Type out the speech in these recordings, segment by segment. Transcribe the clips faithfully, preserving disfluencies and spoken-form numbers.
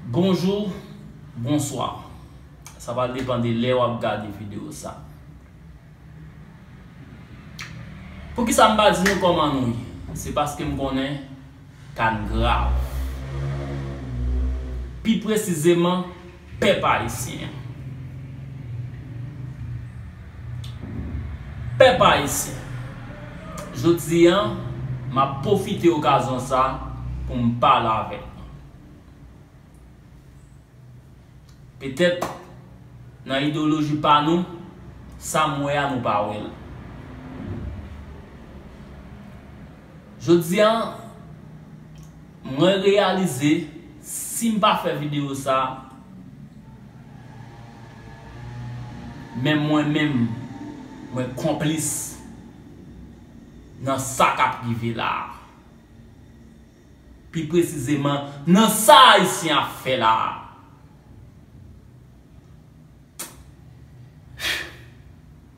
Bonjou, bonswa. Sa va depann de lè w ap gade videyo sa. Poukisa m pa di nou kòman nou ye? Se paske m konnen ka n grav. Pi presizeman, pèp ayisyen an. Pèp ayisyen, jodi a, m ap pwofite okazyon sa pou m pale avèk nou. Petèt, nan ideyoloji pa nou, sa m wè a nou pa wè l. Jodi a, mwen reyalize, si m pa fè videyo sa, men mwen menm, mwen konplis nan sa k ap rive la a. Pi presizeman, nan sa Ayisyen ap fè la a.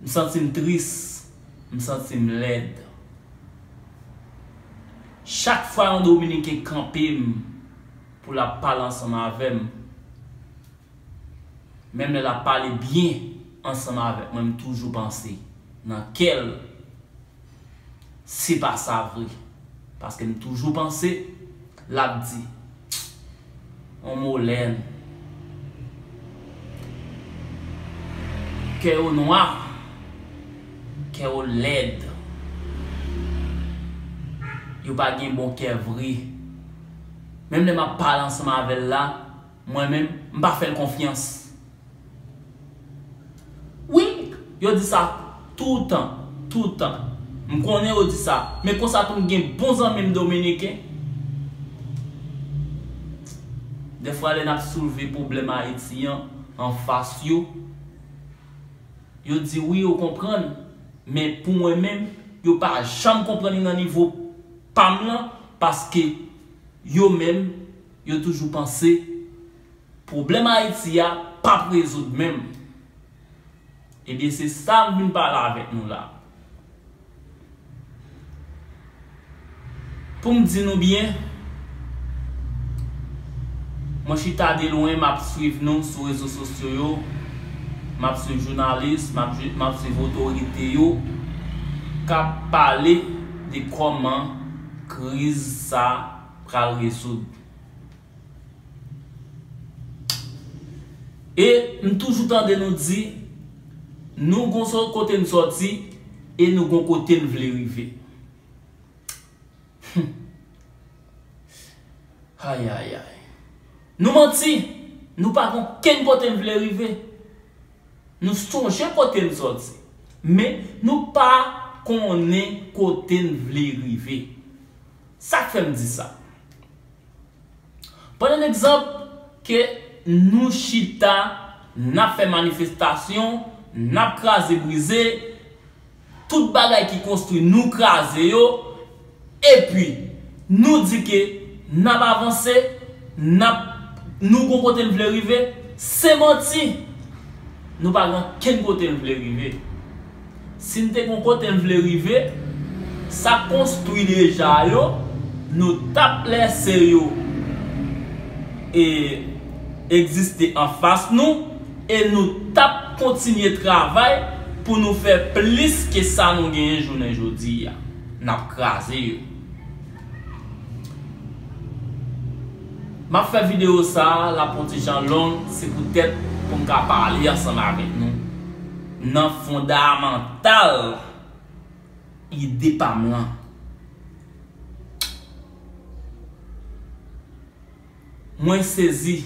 M santi m tris, m santi m lèd. Chak fwa yon Dominiken kanpe m pou l ap pale ansanm avè m, menm lè l ap pale byen ansanm avèk mwen, m toujou panse nan kè l, se pa sa vre. Paske m toujou panse, l ap di, yon mo lèd. Kè yo nwa, kè yo lèd. Yo pa gen bon kè vre. Menm lè m ap pale ansanm avè l la, mwen menm, m pa fè l konfyans. Wi, yo di sa toutan, toutan. M konnen yo di sa, men konsa tou m gen bon zanmi m dominiken. Dèfwa lè n ap soulve pwoblèm Ayiti an anfas yo, yo di wi, yo konprann, men pou mwen menm, yo pa janm konprann li nan nivo pa m lan, paske yo menm, yo toujou panse pwoblèm Ayiti a p ap rezoud menm. Ebyen, se sa m vin pale avèk nou la. Pou m di nou byen, mwen chita de lwen, m ap swiv nou sou rezo sosyo yo, m ap swiv jounalis, m ap, m ap swiv otorite yo k ap pale de kòman kriz sa pral rezoud. E m toujou tande nou di, nou gon sòt kote n sòti e nou gon kote n vle rive. Ayayay. Nou manti, nou pa gon kenn kote n vle rive. Nou sonje kote n sòti, men nou pa konnen kote n vle rive. Sa k fè m di sa? Pran egzanp ke nou chita, n ap fè manifestasyon, n ap kraze brize, tout bagay ki konstwi, nou kraze yo, epi nou di ke n ap avanse, n ap, nou gon kote n vle rive, se manti. Nou pa gen ankenn kote n vle rive. Si n te gon kote n vle rive, sa k konstwi deja yo, nou t ap lèse yo e egziste anfas nou, e nou t ap kontinye travay pou nou fè plis ke sa nou genyen jounen jodi a. N ap kraze yo. M ap fè videyo sa a, l ap yon ti jan long, se poutèt pou m ka pale ansanm avèk nou nan fondamantal ide pa m lan. Mwen sezi,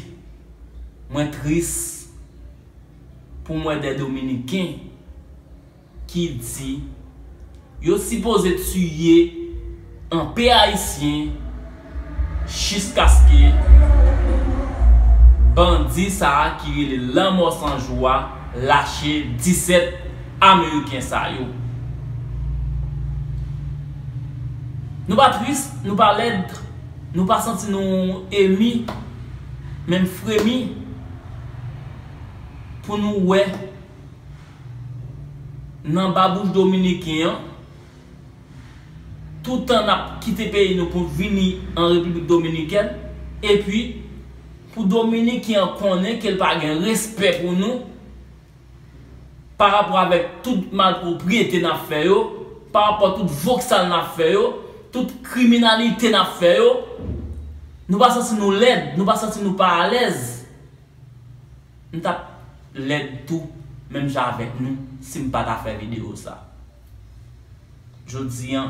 mwen tris pou m wè de Dominiken ki di yo sipoze tiye anpe Ayisyen jiskaske bandi sa a ki rele Lanmò San Jou a lache disèt Ameriken sa yo. Nou pa tris, nou pa lèd, nou pa santi nou emi, menm fremi pou nou wè nan babouch dominiken an, toutan n ap kite peyi nou pou vini an Repiblik Dominikèn, epi Pou Dominiken an konnen ke l pa gen respè pou nou, pa rapò avèk tout malpwopriyete n ap fè yo, pa rapò tout voksal n ap fè yo, tout kriminalite n ap fè yo, nou pa santi nou lèd, nou pa santi nou pa alèz. M t ap lèd tou, menm jan avèk nou, si m pa ta fè videyo sa. Jodi an,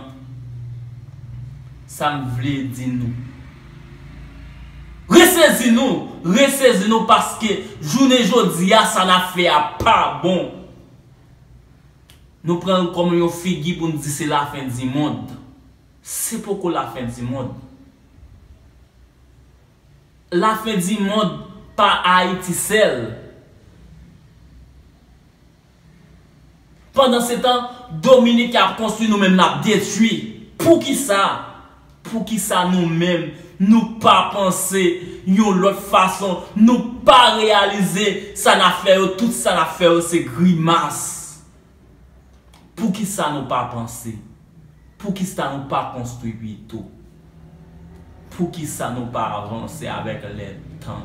sa m vle di nou. Resezi nou, resezi nou paske jounen jodi a, sa n ap fè a pa bon. Nou pran l kòm yon figi pou n di se lafen di mond. Se poko lafen di mond. Lafen di mond pa Ayiti sèl. Pandansetan, Dominiken ap konstwi, nou menm n ap detwi. Poukisa? Poukisa nou menm, nou pa panse yon lòt fason, nou pa reyalize sa n ap fè yo, tout sa n ap fè yo se grimas? Poukisa nou pa panse? Poukisa nou pa konstwi pito? Poukisa nou pa avanse avèk lètan?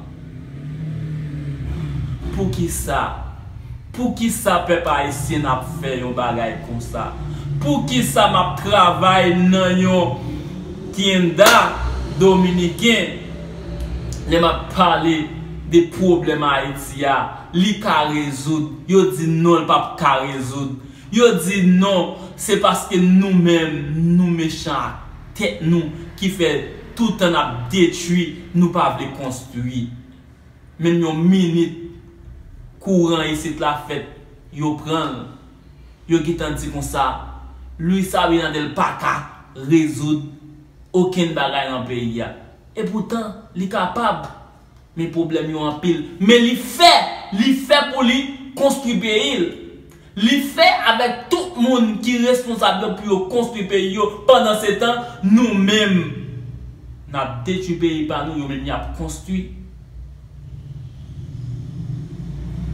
Poukisa? Poukisa pèp ayisyen ap fè yon bagay konsa? Poukisa m ap travay nan yon tienda dominiken? Lè m ap pale de pwoblèm Ayiti a, li ka rezoud, yo di non, l p ap ka rezoud. Yo di non, se paske nou menm, nou mechan ak tèt nou ki fè toutan n ap detwi, nou pa vle konstwi. Menm yon minit kouran isit la fèt, yo pran l. Yo gentan di konsa, Luis Abinader pa ka rezoud okenn bagay nan peyi a. Epoutan, li kapab. Men pwoblèm yo anpil. Men li fè, li fè pou li konstwi peyi l. Li fè avèk tout moun ki responsab yo pou yo konstwi peyi yo. Pandansetan, nou menm, n ap detwi peyi pa nou, yo menm y ap konstwi.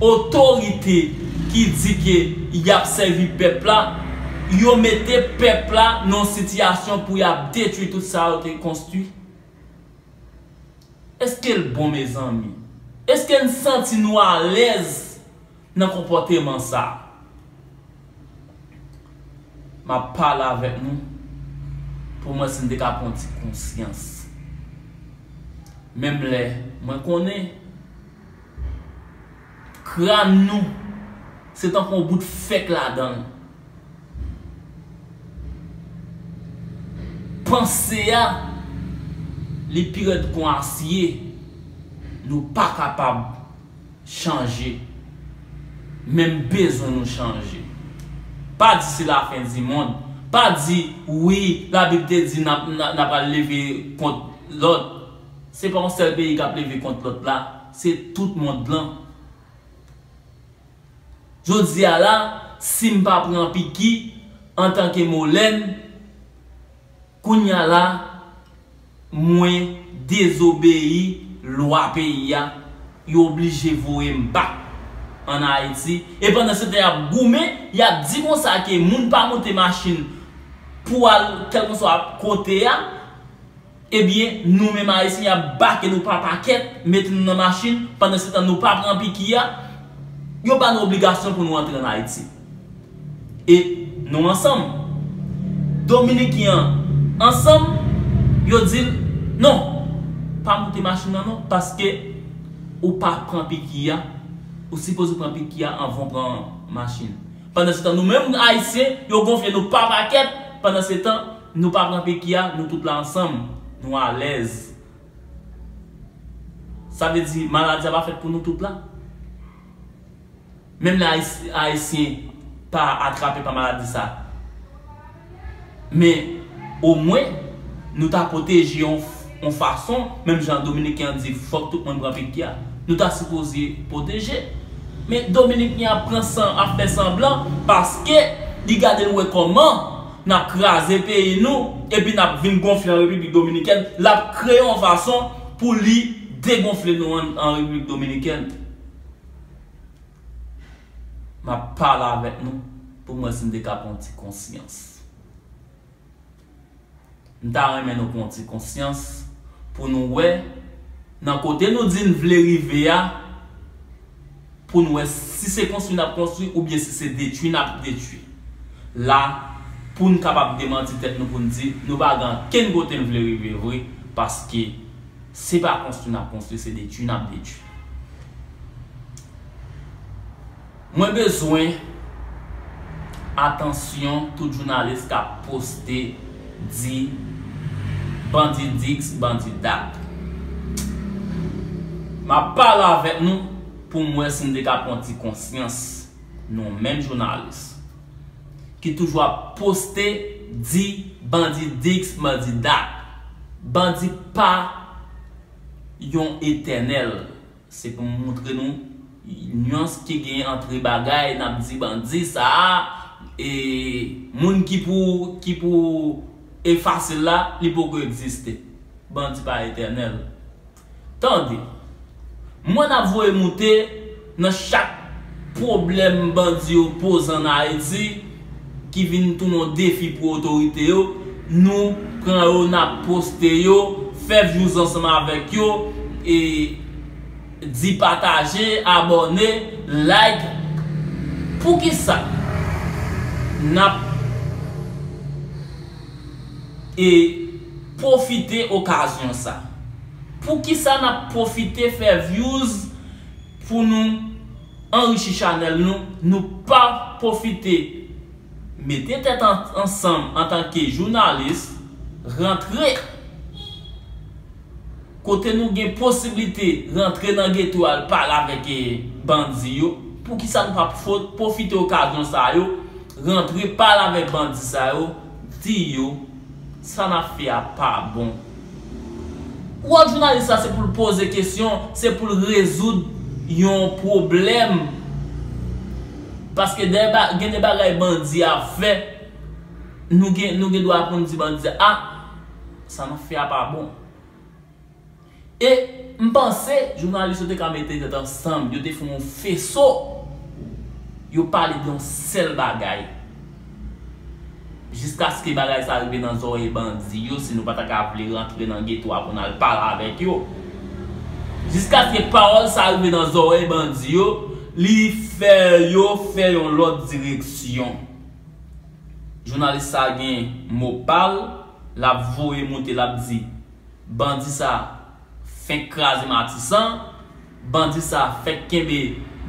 Otorite ki di ke y ap sèvi pèp la, yo mete pèp la nan yon sitiyasyon pou y ap detwi tout sa yo te konstwi. Èske l bon, mezanmi? Èske n santi nou alèz nan konpòteman sa a? M ap pale avèk nou pou m wè si n te ka pran ti konsyans. Menm lè mwen konnen kràn nou se tankou yon bout fèk ladan l. Panse a, li pi rèd kon asye. Nou pa kapab chanje. Men m bezwen nou chanje. Pa di se lafen di mond. Pa di, wi, Labib te di n ap, n ap, n ap al leve kont lòt. Se pa yon sèl peyi k ap leve kont lòt la. Se tout mond lan. Jodi a la, si m pa pran piki antanke Molèn, kounye a la, mwen dezobeyi lwa peyi a, yo oblije voye m back ann Ayiti. E pandan se tan, y ap goumen, y ap di konsa ke moun pa monte machin pou al kèlkeswa kote a, ebyen, nou menm Ayisyen, y ap bake nou pa pakèt, mete nou nan machin, pandan se tan nou pa pran piki a, yo ba nou obligasyon pou nou antre ann Ayiti. E nou ansanm. Dominiken an ansanm, yo di l, non, pa moute machin nan non, paske ou pa pran piki a, ou sipoze pran piki a anvan w pran machin. Pandan se tan, nou menm Ayisyen, yo gonfle nou pa pakèt, pandan se tan, nou pa pran piki a, nou tout la ansanm, nou alèz. Sa vle di, maladi a pa fèt pou nou tout la? Menm lè Ayis-, Ayisyen pa atrape pa maladi sa. Men, omwen, nou ta pwoteje yon, yon fason, menm jan Dominiken an di, fòk tout moun pran piki a. Nou ta sipoze pwoteje. Men Dominiken ap pran san, ap fè sanblan, paske li gade l wè kòman n ap kraze peyi nou, epi n ap vin gonfle an Repiblik Dominikèn, l ap kreye yon fason pou li degonfle nou an, an Repiblik Dominikèn. M ap pale avèk nou pou m wè si n te ka pran yon ti konsyans. M ta renmen nou pran yon ti konsyans pou nou wè Nan kote nou di n vle rive a, pou n wè si se konstwi n ap konstwi oubyen si se detwi n ap detwi. La, pou n kapab demanti tèt nou pou n di, nou pa gen ankenn kote n vle rive vre, paske se pa konstwi n ap konstwi, se detwi n ap detwi. Mwen bezwen atansyon tout jounalis k ap poste, di bandi Dix, bandi Dat. M ap pale avèk nou pou m wè si n te ka pran ti konsyans, nou menm jounalis ki toujou ap poste, di bandi Dix, bandi Dat. Bandi pa yon etènèl. Se pou m montre nou nyans ki genyen antre bagay n ap di bandi sa a, e moun ki pou, ki pou efase l la, li poko egziste. Bandi pa etènèl. Tande, mwen n ap voye moute nan chak pwoblèm bandi yo poze ann Ayiti, ki vin tounen yon defi pou otorite yo, nou pran yo, n ap poste yo, fè views ansanm avèk yo, e di pataje, abòne, like. Poukisa n ap e pwofite okazyon sa? Poukisa n ap pwofite fè views pou nou anrichi chanèl nou, nou pa pwofite mete tèt an-, ansanm antanke jounalis, rantre kote nou gen posiblite rantre nan geto al pale avèk, e, bandi yo? Poukisa nou pa fo-, pwofite okazyon sa yo, rantre pale avèk bandi sa yo, di yo sa n ap fè a pa bon? Wòl jounalis la se pou l poze kesyon, se pou l rezoud yon pwoblèm. Paske de ba-, gen de bagay bandi ap fè, nou gen, nou gen dwa pou n di bandi a, sa n ap fè a pa bon. E m panse jounalis yo te ka mete tèt ansanm, yo te fè yon feso, yo pale de yon sèl bagay. Jiskaske bagay sa rive nan zòrèy bandi yo, si nou pa ta ka vle rantre nan geto a pou n al pale avèk yo. Jiskaske pawòl sa rive nan zòrèy bandi yo, li fè yo fè yon lòt direksyon. Jounalis sa gen mo pa l, l ap voye moute, l ap di, bandi sa fenk kraze Matisan, bandi sa fenk kenbe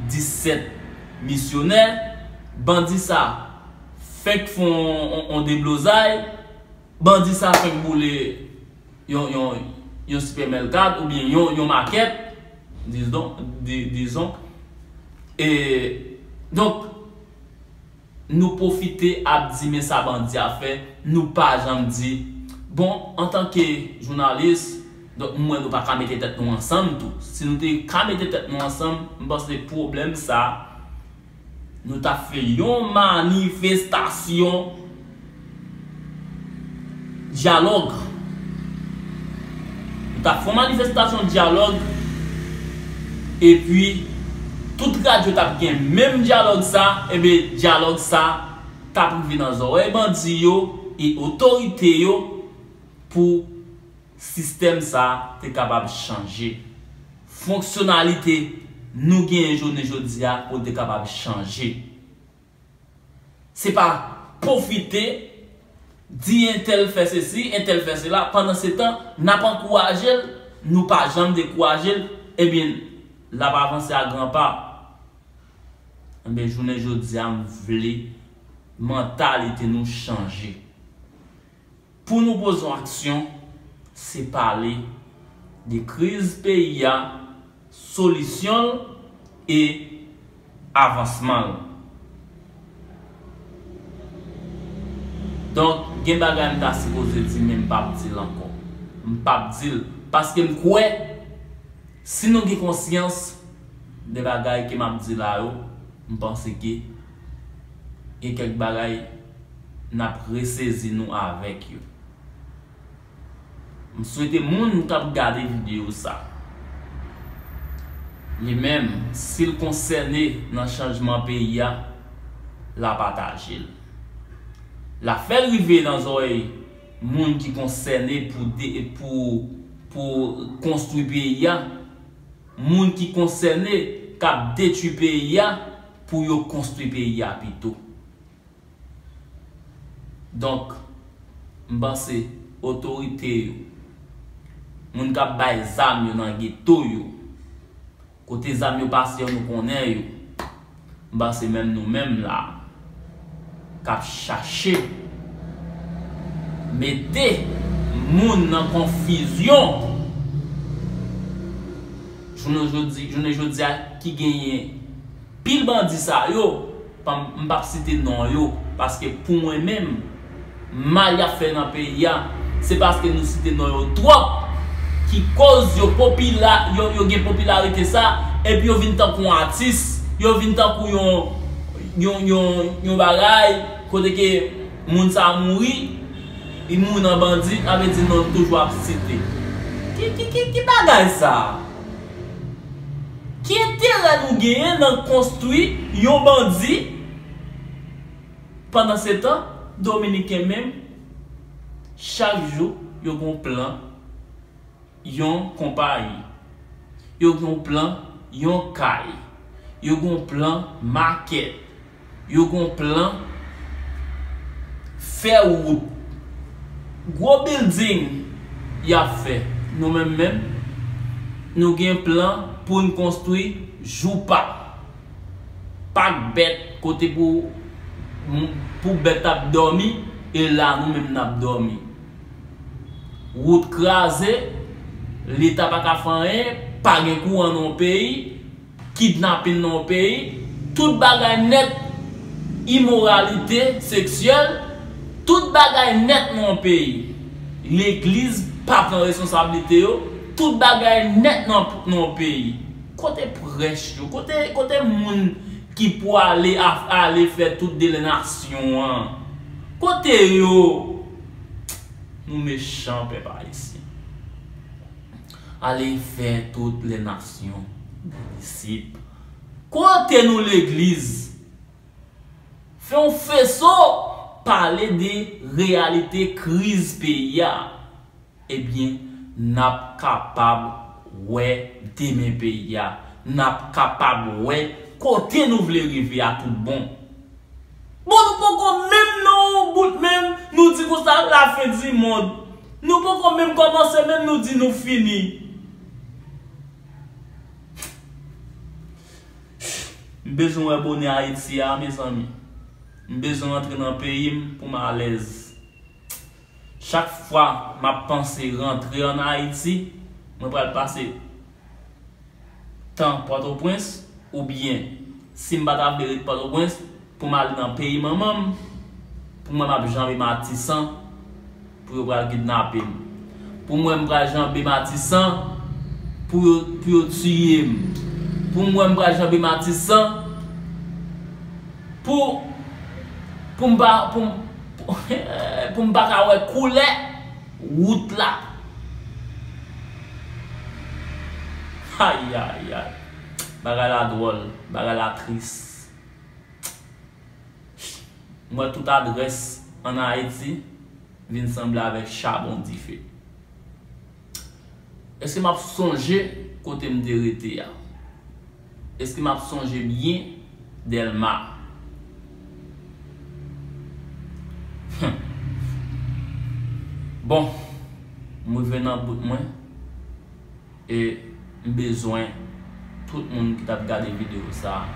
disèt misyonè, bandi sa fenk fè on, on, on deblozay, bandi sa fenk boule yon, yon, yon sipèmèkat oubyen yon, yon makèt, dizon, di-, dizon. E, donk, nou pwofite ap di men sa bandi a fè, nou pa janm di, bon, antanke jounalis, donk, m wè nou pa ka mete tèt nou ansanm tou. Si nou te ka mete tèt nou ansanm, m panse pwoblèm sa, nou t ap fè yon manifestasyon dyalòg. Nou t ap fè yon manifestasyon dyalòg, epi tout radyo t ap gen menm dyalòg sa, ebyen, dyalòg sa t ap rive nan zòrèy bandi yo e otorite yo pou sistèm sa te kapab chanje. Fonksyonalite nou genyen jounen jodi a pou l te kapab chanje. Se pa pwofite di entèl fè sesi, entèl fè sela, pandan se tan, n ap ankouraje l, nou pa janm dekouraje l, ebyen, l ap avanse a gran pa. Ebyen, jounen jodi a, m vle mantalite nou chanje. Pou nou poze yon aksyon, se pale de kriz peyi a, solisyon l e avansman l. Donk, gen bagay m ta sipoze di, men m p ap di l ankò. M p ap di l, paske m kwè, si nou gen konsyans de bagay ke m ap di la yo, m panse ke gen kèk bagay n ap resezi nou avèk yo. M swete moun k ap gade videyo sa, li menm, si l konsène nan chanjman peyi a, l a pataje l. L a fè l rive nan zòrèy moun ki konsène pou de-, pou pou konstwi peyi a, moun ki konsène k ap detwi peyi a pou yo konstwi peyi a pito. Donk, m panse otorite yo, moun k ap bay zam yo nan geto yo, kote zam yo pase yo nou konnen yo, m panse menm nou menm la k ap chache mete moun nan konfizyon. Jounen jodi, jounen jodi a ki genyen pil bandi sa yo, pa m, m p ap site non yo, paske pou mwen menm, mal y ap fè nan peyi a, se paske nou site non yo twòp, ki koz yo popila-, yo, yo gen popilarite sa, epi yo vin tankou yon atis, yo vin tankou yon, yon, yon, yon bagay, kote ke moun sa mouri, li mouri nan bandi, sa vle di non toujou ap site. Ki, ki, ki, ki bagay sa? Ki enterè nou genyen nan konstwi yon bandi? Pandansetan, Dominiken menm, chak jou, yo gen yon plan, yon konpayi. Yo gen yon plan, yon kay. Yo gen yon plan, makèt. Yo gen yon plan, fè wout. Gwo bilding y ap fè. Nou menm menm, nou gen plan pou n konstwi joupa. Pak bèt, kote pou, pou bèt ap dòmi, e la nou menm n ap dòmi. Wout kraze, Leta pa ka fè anyen, pa gen kouran nan yon peyi, kidnapin nan yon peyi, tout bagay nèt, imoralite seksyèl, tout bagay nèt nan yon peyi. Legliz pa pran responsablite yo, tout bagay nèt nan, nan yon peyi. Kote prèch yo? Kote, kote moun ki pou ale, a, ale fè tout de lè nasyon an? Kote yo? Nou mechan, pèp ayisyen. Ale fè tout lè nasyon disip. Kote nou legliz? Fè yon feso, pale de reyalite kriz peyi a. Ebyen, n ap kapab wè demen peyi a. N ap kapab wè kote nou vle rive a tout bon. Bon, nou poko menm nan yon bout menm, nou di konsa la fen di mond. Nou poko menm kòmanse menm, nou di nou fini. M bezwen wè bonè Ayiti a, mezanmi. M bezwen rantre nan peyi m pou m alèz. Chak fwa m ap panse rantre ann Ayiti, mwen pral pase tan Pòtoprens, oubyen, si m pa ta vle ret Pòtoprens, pou m ale nan peyi manman m, pou m wè m ap janbe Matisan, pou yo pral kidnape m. Pou m wè m pral janbe Matisan, pou yo, pou yo tiye m. Pou m wè m pral janbe Matisan, pou, pou m pa, pou m, pou, pou m pa ka wè koulè wout la. Ay, ay, ay. Bagay la dwòl, bagay la tris. M wè tout adrès ann Ayiti vin sanble avèk chabon dife. Èske m ap sonje kote m te rete a? Èske m ap sonje byen Dèlma? Bon, m rive nan bout mwen. E m bezwen tout moun ki t ap gade videyo sa a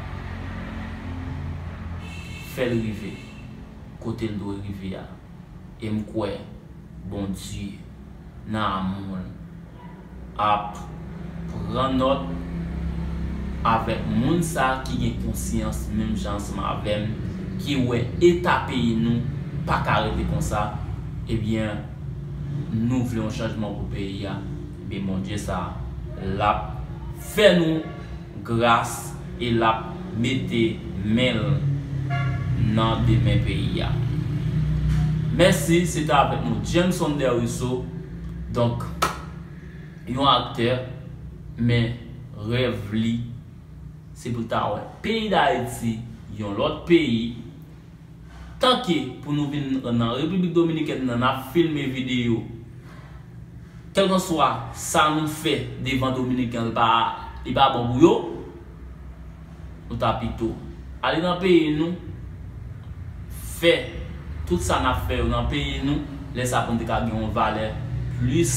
fè l rive kote l dwe rive a. E m kwè Bondye nan amou l ap pran nòt avèk moun sa a ki gen konsyans menm jan ansanm avè m, ki wè eta peyi nou pa ka rete konsa. Ebyen, nou vle yon chanjman pou peyi a. Ebyen, Bondye sa a, l ap fè nou gras e l ap mete men l nan demen peyi a. Mèsi, se te avèk nou Jameson Derrisso. Donk, yon aktè, men rèv li, se pou l ta wè peyi Dayiti, yon lòt peyi. Tanke pou nou vin nan Repiblik Dominikèn nan, n ap filme videyo. Kèlkanswa sa nou fè devan Dominiken, li pa, li pa bon pou yo, nou ta pito ale nan peyi nou, fè tout sa n ap fè yo nan peyi nou, lè sa pou n te ka gen yon valè plis,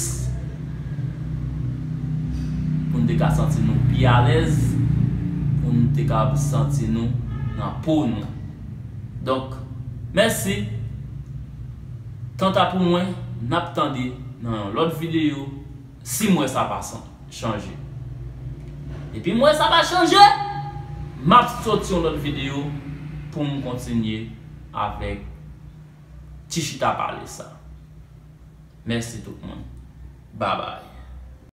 pou n te ka santi nou pi alèz, pou n te ka santi nou nan po nou. Donk, mèsi. Kanta pou mwen, n ap tande nan yon lòt videyo, si m wè sa pa san- chanje. Depi m wè sa pa chanje, m ap soti yon lòt videyo pou m kontinye avèk ti chita pale sa. Mèsi tout moun. Babay.